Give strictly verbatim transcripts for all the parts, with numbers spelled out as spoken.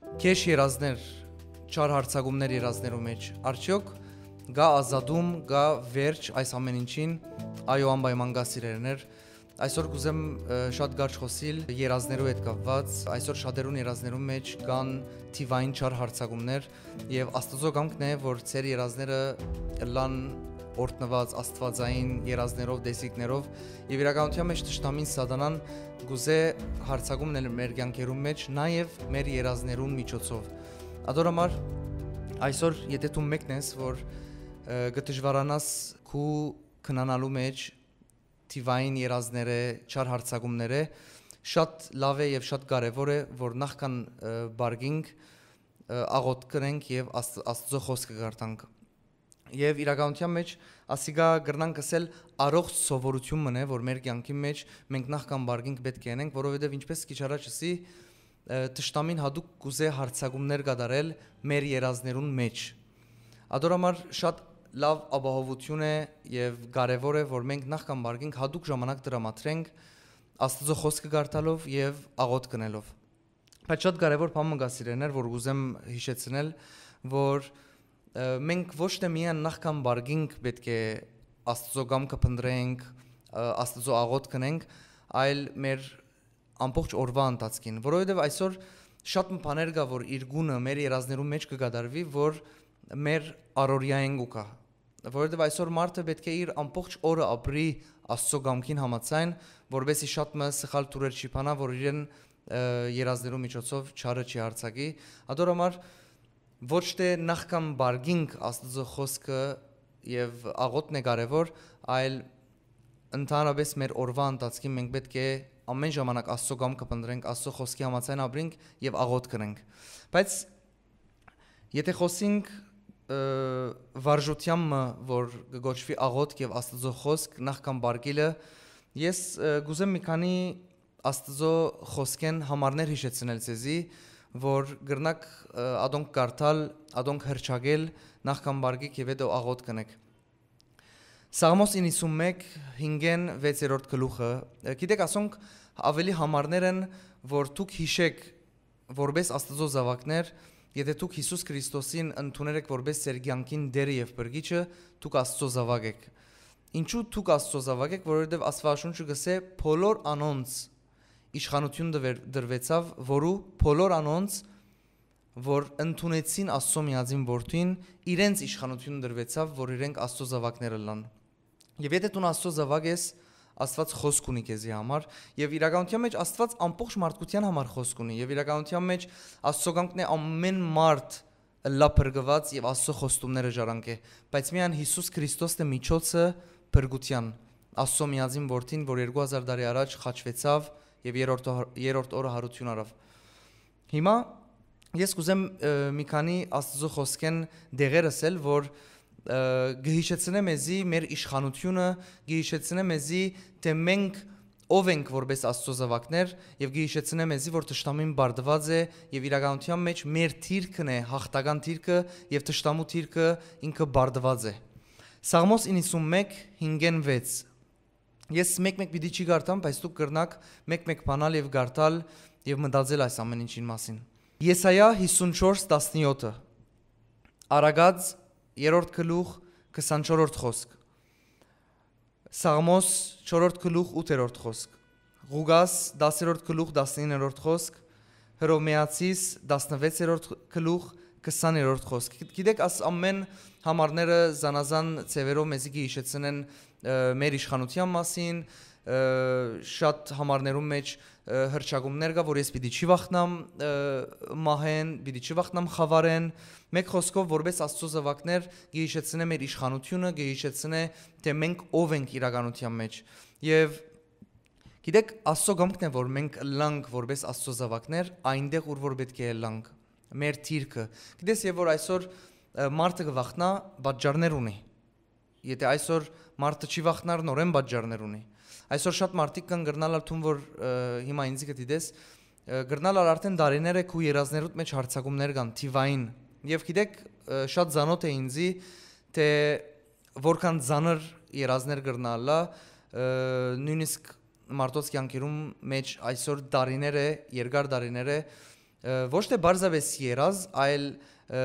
Քեշ երազներ, չար հարցակումներ երազներու մէջ։ Արդյոք կա ազատում, կա վերջ այս ամէն ինչին։ Այո, անպայման կա, սիրելիներ։ Այսօր կուզեմ, ը, շատ կարճ խօսիլ երազներու հետ կապուած։ Այսօր շատերուն երազներու մէջ կան թիւային չար հարցակումներ, եւ Աստուծոյ կամքն է, որ ձեր երազները ըլլան օրհնուած աստուածային երազներով, տեսիլքներով, եւ իրականութեան մէջ թշնամին սատանան կուզէ հարցակում ըլլալ մեր կեանքերուն մէջ, նաեւ մեր երազներուն միջոցով։ Ատոր համար այսօր, եթե դու մեկն ես, որ, ը, կը դժուարանաս քու քնանալու մէջ թիւային երազները, չար հարցակումները, շատ լաւ է եւ շատ կարեւոր է, որ նախքան, ը, պարկինք, ը, աղօթք կրենք եւ Աստուծոյ խօսքը կարդանք։ Եւ իրականութեան մէջ ասիկա կրնանք ըսել առողջ սովորութիւն մըն է, որ մեր կեանքի մէջ մենք նախքան պարկինք պէտք է ընենք, որովհետեւ ինչպես քիչ առաջ ըսի, ը, թշնամին յատուկ կուզէ հարցակումներ կատարել մեր երազներուն մէջ։ Ատոր համար շատ լաւ ապահովութիւն է եւ կարեւոր է, որ մենք նախքան պարկինք յատուկ ժամանակ տրամադրենք Աստուծոյ խօսքը կարդալով եւ աղօթք ընելով։ Բայց շատ կարեւոր բան մը կա, սիրելիներ, որ կուզեմ յիշեցնել, որ, ը, մենք ոչ թե միայն նախքան պարկինք պէտք է Աստուծոյ կամքը փնտռենք, ը, Աստուծոյ աղօթք ընենք, այլ մեր ամբողջ օրուայ ընթացքին, որովհետեւ այսօր շատ մը բաներ կայ, որ իր գունը մեր երազներուն մէջ կը կատարուի, որ մեր առօրեայէն կու գայ։ Որովհետեւ այսօր մարդը պէտք է իր ամբողջ օրը ապրի Աստուծոյ կամքին համաձայն, որպէս զի շատ մը սխալ թուրեր չի բանայ, որ իրեն, ը, երազներու միջոցով չարը չի յարձակի։ Ատոր համար ոչ թե նախքան պարկինք Աստուծոյ խօսքը եւ աղօթքն է կարեւոր, այլ ընդհանրապէս մեր օրուայ ընթացքին մենք պէտք է ամէն ժամանակ Աստուծոյ կամքը փնտռենք, Աստուծոյ խօսքի համաձայն ապրենք եւ աղօթք ընենք։ Բայց եթե խօսինք, ը, վարժութեան մը, որ կը կոչուի աղօթք եւ Աստուծոյ խօսք, նախքան պարկիլը, ես, ը, կուզեմ մի քանի Աստուծոյ խօսքէն համարներ յիշեցնել ձեզի, որ կրնաք, ը, ադոնք կարդալ, ադոնք հռչակել, նախքան պարկիք եւ հետո աղօթք ընեք։ Սաղմոս իննսունմեկ, հինգէն վեցերորդ գլուխը, ը, գիտեք, ասոնք աւելի համարներ են, որ դուք յիշեք, որպէս Աստուծոյ զաւակներ, եթե դուք Յիսուս Քրիստոսին ընդուներ էք որպէս ձեր կեանքին Տէրը եւ Փրկիչը, դուք Աստուծոյ զաւակ էք։ Ինչու դուք Աստուծոյ զաւակ էք, որովհետեւ Աստուածաշունչը կ'ըսէ. «Բոլոր անոնց իշխանութիւն դվեր-, դրուեցաւ, որու բոլոր անոնց, որ ընդունեցին Աստուծոյ միածին Որդին, իրենց իշխանութիւն դրուեցաւ, որ իրենք Աստուծոյ զաւակներ ըլլան»։ Եւ եթե դուն Աստուծոյ զաւակ ես, Աստուած խօսք ունի քեզի համար, եւ իրականութեան մէջ Աստուած ամբողջ մարդկութեան համար խօսք ունի, եւ իրականութեան մէջ Աստուծոյ կամքն է ամէն մարդ ըլլայ փրկուած եւ Աստուծոյ խոստումները ժառանգէ, բայց միայն Յիսուս Քրիստոսն է միջոցը փրկութեան, Աստուծոյ միածին Որդին, որ երկու հազար տարի առաջ խաչուեցաւ եւ երրորդ օ-, երրորդ օրը յարութիւն առաւ։ Հիմա ես կուզեմ, ը, մի քանի Աստուծոյ խօսքէն դեղեր ըսել, որ, ը, կը յիշեցնէ մեզի մեր իշխանութիւնը, կը յիշեցնէ մեզի, թէ մենք ով ենք որպէս Աստուծոյ զաւակներ, եւ կը յիշեցնէ մեզի, որ թշնամին բարդուած է եւ իրականութեան մէջ մեր թիրքն է, յաղթական թիրքը, եւ թշնամու թիրքը ինքը բարդուած է։ Սաղմոս իննսունմեկ, հինգէն վեց։ Ես մեկ-մեկ պիտի չի կարդամ, բայց դուք կրնաք մեկ-մեկ բանալ եւ կարդալ եւ մտածել այս ամէն ինչին մասին։ Եսայա հիսունչորս, տասնեօթը, Առակաց, երրորդ գլուխ, քսանչորրորդ խօսք։ Սաղմոս, չորրորդ գլուխ, ութերորդ խօսք։ Ղուկաս, դասերորդ գլուխ, տասնիններորդ խօսք։ Հռովմէացիս, տասնվեցերորդ գլուխ, քսաներորդ խօսք։ Գիտեք, աս ամէն համարները զանազան ձևերով մեզի կը յիշեցնեն, ը, մեր իշխանութեան մասին, ը, շատ համարներուն մէջ, ը, հռչակումներ կայ, որ ես պիտի չի վախնամ, ը, մահէն, պիտի չի վախնամ խաւարէն։ Մէկ խօսքով, որպէս Աստուծոյ զաւակներ, կը յիշեցնէ մեր իշխանութիւնը, կը յիշեցնէ, թէ մենք ով ենք իրականութեան մէջ։ Եւ գիտեք, Աստուծոյ կամքն է, որ մենք ըլլանք որպէս Աստուծոյ զաւակներ, այնտեղ, ուր որ պէտք է ըլլանք, մեր թիրքը։ Գիտես, եւ որ այսօր, ը, մարդը կը վախնայ, պատճառներ ունի։ Եթե այսօր մարդը չի վախնար, նորէն պատճառներ ունի։ Այսօր շատ մարդիկ կան, կրնալ ալ դուն, որ, ը, հիմա ինձի կը դիտես, ը, կրնալ ալ արդէն տարիներ է քու երազներուդ մէջ հարձակումներ կան, թիւային։ Եւ գիտեք, ը, շատ ծանօթ է ինձի, թէ որքան ծանր երազներ կրնալա, ը, նոյնիսկ մարդոց կեանքերուն մէջ այսօր տարիներ է, երկար տարիներ է, Ը, ոչ թե պարզապէս երազ, այլ, ը,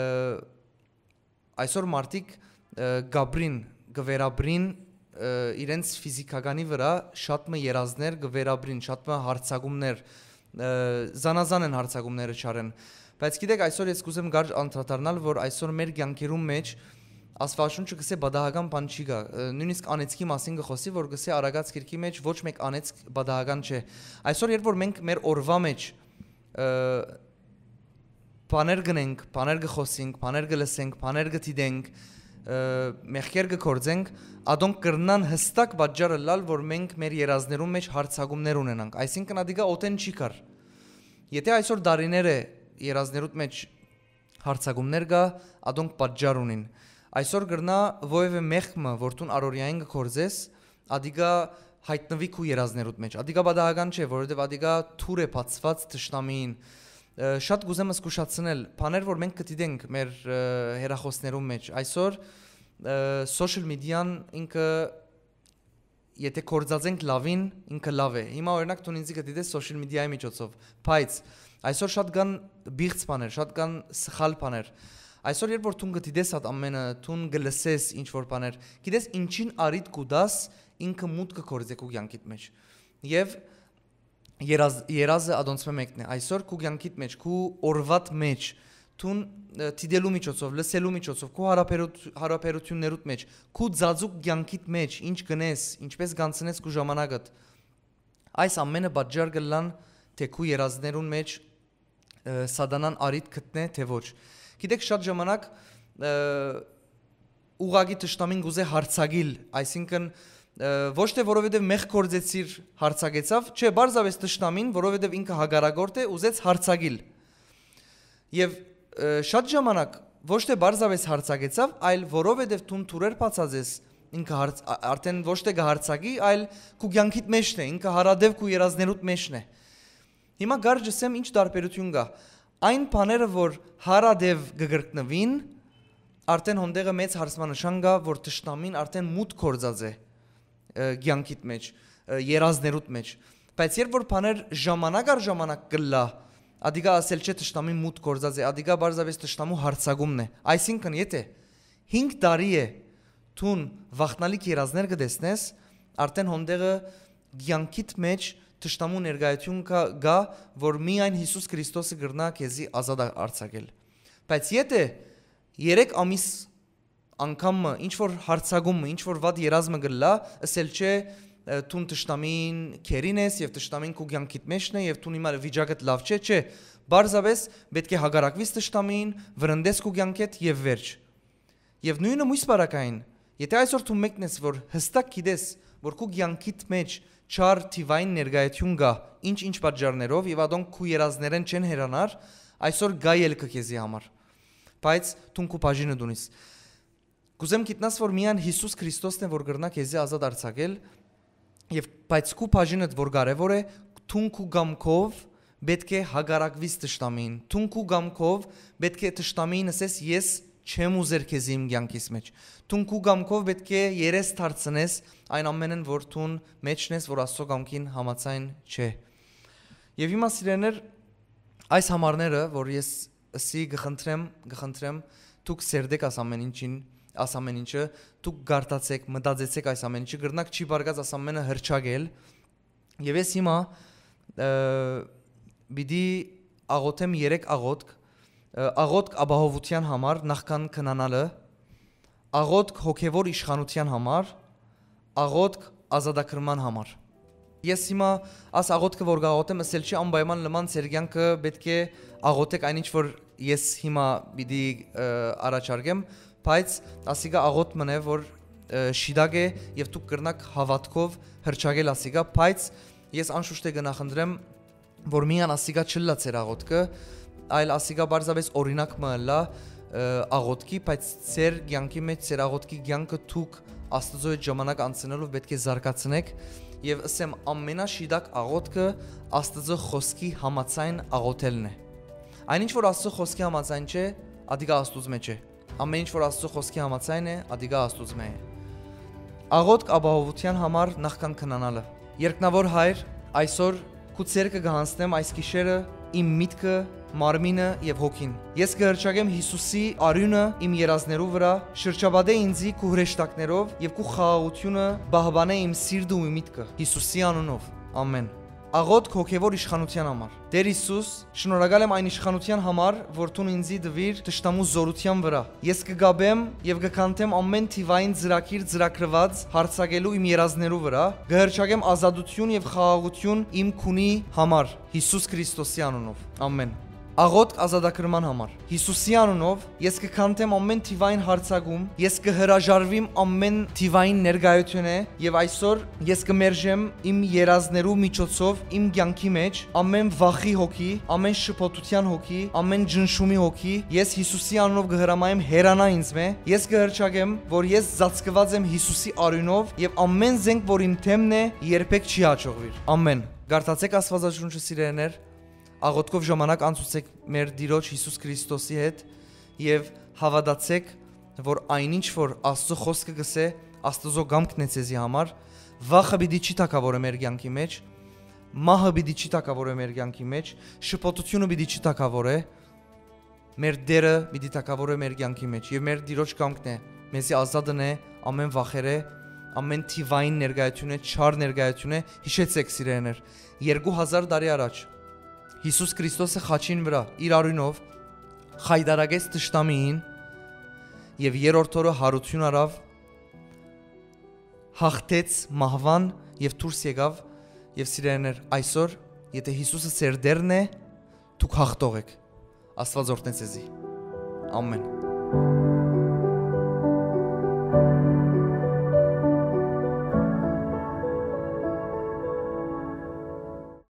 այսօր մարդիկ, ը, կ'ապրին, կը վերապրին, ը, իրենց ֆիզիքականի վրայ շատ մը երազներ կը վերապրին, շատ մը յարձակումներ, ը, զանազան են յարձակումները չարեն։ Բայց գիտեք, այսօր ես կ'ուզեմ կարճ անդրադառնալ, որ այսօր մեր կեանքերուն մէջ Աստուածաշունչը կ'ըսէ պատահական բան չի գայ, ը, նոյնիսկ անեծքի մասին կը խօսի, որ կ'ըսէ Առակաց գիրքի մէջ ոչ մէկ անեծք պատահական չէ։ Այսօր երբ որ մենք մեր օրուայ մէջ, ը, բաներ կ'ընենք, բաներ կը խօսենք, բաներ կը լսենք, բաներ կը դիտենք, ը, մեղքեր կը գործենք, ատոնք կրնան յստակ պատճառ ըլլալ, որ մենք մեր երազներուն մէջ յարձակումներ ունենանք։ Այսինքն՝ ատիկա օտէն չի գար։ Եթէ այսօր տարիներ է երազներուդ մէջ յարձակումներ կայ, ատոնք պատճառ ունին։ Այսօր կրնայ որեւէ մեղք մը, որ դուն առօրեային կը գործես, ատիկա յայտնուի քու երազներուդ մէջ։ Ատիկա պատահական չէ, որովհետեւ ատիկա թուր է բացուած թշնամիին։ Ը, շատ կ'ուզեմ զգուշացնել, բաներ որ մենք կը դիտենք մեր, ը, հեռախօսներուն մէջ այսօր, ը, social media-ն ինքը, եթէ գործածենք լաւին, ինքը լաւ է։ Հիմա, օրինակ, դուն ինձի կը դիտես social media-ի միջոցով, բայց այսօր շատ կան բիղծ բաներ, շատ կան սխալ բաներ։ Այսօր երբ որ դուն կը դիտես այդ ամենը, դուն կը լսես ինչ որ բաներ, գիտես ինչին առիթ կու տաս, ինքը մուտքը գործէ քու կեանքիդ մէջ։ Եվ երազ-, երազը ատոնցմէ մէկն է։ Այսօր քու կեանքիդ մէջ, քու օրուայդ մէջ, դուն, ը, դիտելու միջոցով, լսելու միջոցով, քու հարաբերութ-, հարաբերութիւններուդ մէջ, քու ծածուկ կեանքիդ մէջ, ինչ կ'ընես, ինչպէս կ'անցնես քու ժամանակդ, այս ամենը պատճառ կ'ըլլան, թէ քու երազներուն մէջ, ը, սատանան առիթ գտնէ, թէ ոչ։ Գիտեք, շատ ժամանակ, ը, ուղղակի թշնամին կ'ուզէ յարձակիլ, այսինքն, ը, ոչ թե որովհետեւ մեղք գործեցիր յարձակեցաւ, չէ, պարզապէս թշնամին, որովհետեւ ինքը հակառակորդ է, ուզեց յարձակիլ։ Եւ, ը, շատ ժամանակ ոչ թե պարզապէս յարձակեցաւ, այլ որովհետեւ դուն թուրեր բացած ես, ինքը հարց-, ա-, արդեն ոչ թե կը յարձակի, այլ քու կեանքիդ մէջն է, ինքը հարատեւ քու երազներուդ մէջն է։ Հիմա կարճ ըսեմ ինչ տարբերութիւն կայ։ Այն բաները, որ հարատեւ կը կրկնուին, արդեն հոնդեղը մեծ հարցմանշան կայ, որ թշնամին արդեն մուտք գործած է, ը, կեանքիդ մէջ, ը, երազներուդ մէջ։ Բայց երբ որ բաներ ժամանակ առ ժամանակ կ'ըլլայ, ատիկա ասել չէ թշնամին մուտք գործած է, ատիկա պարզապէս թշնամու յարձակումն է։ Այսինքն, եթէ հինգ տարի է դուն վախնալի երազներ կը տեսնես, արդեն հոնդեղը կեանքիդ մէջ թշնամու ներկայութիւն կայ, կայ, որ միայն Յիսուս Քրիստոսը կրնայ քեզի ազատ ա-, արձակել։ Բայց եթէ երեք ամիս անգամ մը, ինչ որ յարձակում մը, ինչ որ վատ երազ մը կ'ըլլայ, ըսել չէ, ը, դուն թշնամին քերին ես եւ թշնամին քու կեանքիդ մէջն է եւ դուն հիմա վիճակդ լաւ չէ, չէ, պարզապէս պէտք է հակառակվիս թշնամին, վրընդես քու կեանքեդ եւ վերջ։ Եւ նոյնը մոյս պարագային, եթէ այսօր դու մեկն ես, որ յստակ գիտես, որ քու կեանքիդ մէջ չար թիվային ներկայութիւն կայ, ինչ-ինչ պատճառներով, եւ ատոնք քու երազներէն չեն հեռանար, այսօր կայ ելքը քեզի համար։ Բայց դուն քու բաժինը դունիս։ Կ'ուզեմ գիտնաս, որ միայն Յիսուս Քրիստոսն է, որ կրնայ քեզի ազատ արձակել, եւ, բայց քու բաժինդ որ կարեւոր է, դուն քու կամքով պէտք է հակառակվիս թշնամիին, դուն քու կամքով պէտք է թշնամիին ըսես, «Ես չեմ ուզեր քեզի իմ կեանքիս մէջ»։ Դուն քու կամքով պէտք է երես դարձնես այն ամենէն, որ դուն մէջն ես, որ Աստծո կամքին համաձայն չէ։ Եւ հիմա, սիրելիներ, այս համարները, որ ես ըսի, կը խնդրեմ, կը խնդրեմ, դուք սերտեք աս ամեն ինչին, աս ամեն ինչը, դուք կարդացեք, մտածեցեք այս ամեն ինչը, կրնաք չի բարգած աս ամենը հրճակել։ Եւ ես հիմա, ը, պիտի աղոթեմ երեք աղոթք, ը, աղոթք ապահովութեան համար նախքան քնանալը, աղոթք հոգեվոր իշխանութեան համար, աղոթք ազատագրման համար։ Ես հիմա աս աղոթքը որ կաղոթեմ, ըսել չի անպայման լման ձեր կեանքը պէտք է աղոթեք այն ինչ որ ես հիմա պիտի, ը, առաջարկեմ, բայց ասիկա աղոթք մն է, որ, ը, շիտակ է եւ դուք կրնաք հաւատքով հրճակել ասիկա, բայց ես անշուշտ է կնախընտրեմ, որ միան ասիկա չլլա ձեր աղոթքը, այլ ասիկա պարզապէս օրինակ մը ըլլա, ը, աղոթքի, բայց ձեր կեանքի մէջ, ձեր աղոթքի կեանքը դուք Աստուծոյ հետ ժամանակ անցնելով պէտք է զարգացնեք եւ ըսեմ ամենաշիտակ աղոթքը Աստուծո խօսքի համաձայն աղոթելն է։ Այն ինչ որ Աստուծո խօսքի համաձայն չէ, ադիկա Աստուծո մեջ է։ Ամեն ինչ որ Աստուծո խօսքի համաձայն է, ադիկա Աստուծո մէ է։ Աղոթք ապահովութեան համար նախքան քնանալը։ Երկնավոր Հայր, այսօր քու ցերկը կհանձնեմ այս գիշերը իմ միտքը, մարմինը եւ հոգին։ Ես կը հռչակեմ Յիսուսի արիւնը իմ երազներու վրայ, շրջապատէ ինծի քու հրեշտակներով եւ քու խաղաղութիւնը պահպանէ իմ սիրտը ու իմ միտքը։ Յիսուսի անունով, ամէն։ Աղօթք հոգեւոր իշխանութեան համար։ Տէր Յիսուս, շնորհակալ եմ այն իշխանութեան համար, որ դուն ինծի տուիր թշնամու զօրութեան վրայ։ Ես կը կապեմ եւ կը քանդեմ ամէն թիւային ծրագիր ծրագրուած յարձակելու իմ երազներու վրայ, կը հռչակեմ ազատութիւն եւ խաղաղութիւն իմ քունի համար, Յիսուս Քրիստոսի անունով, ամէն։ Աղօթք ազատագրման համար։ Յիսուսի անունով ես կը քանդեմ ամէն թիւային յարձակում, ես կը հրաժարվիմ ամէն թիւային ներկայութիւնէ եւ այսօր ես կը մերժեմ իմ երազներու միջոցով իմ կեանքի մեջ ամէն վախի հոգի, ամէն շփոթութեան հոգի, ամէն ճնշումի հոգի։ Ես Յիսուսի անունով կը հրամայեմ հեռանայ ինծմէ։ Ես կը հռչակեմ, որ ես ծածկուած եմ Յիսուսի արիւնով եւ ամէն զենք, որ իմ դէմն է, երբեք չի յաջողուիր։ Ամէն։ Կարդացէք Աստուածաշունչը, սիրելիներ, աղօթքով ժամանակ անցուցէք մեր Տիրոջ Յիսուս Քրիստոսի հետ եւ հաւատացէք, որ այնինչ որ Աստուծոյ խօսքը կ'ըսէ, Աստուծոյ կամքն է ձեզի համար, վախը պիտի չի թագաւորէ մեր կեանքի մեջ, մահը պիտի չի թագաւորէ մեր կեանքի մեջ, շփոթութիւնը պիտի չի թագաւորէ, մեր Տէրը պիտի թագաւորէ մեր կեանքի մեջ եւ մեր Տիրոջ կամքն է, մեզի ազատ ընէ ամէն վախերէ, ամէն թիւային ներկայութիւնէ, չար ներկայութիւնէ։ Յիշեցէք, սիրելիներ, երկու հազար տարի առաջ Յիսուս Քրիստոսը խաչին վրայ իր արիւնով խայտառակեց թշնամիին եւ երրորդ օրը յարութիւն առաւ, յաղթեց մահուան եւ դուրս եկաւ։ Եւ սիրելիներ, այսօր, եթէ Յիսուսը ձեր Տէրն է, դուք յաղթող էք։ Աստուած օրհնե ձեզի։ Ամէն։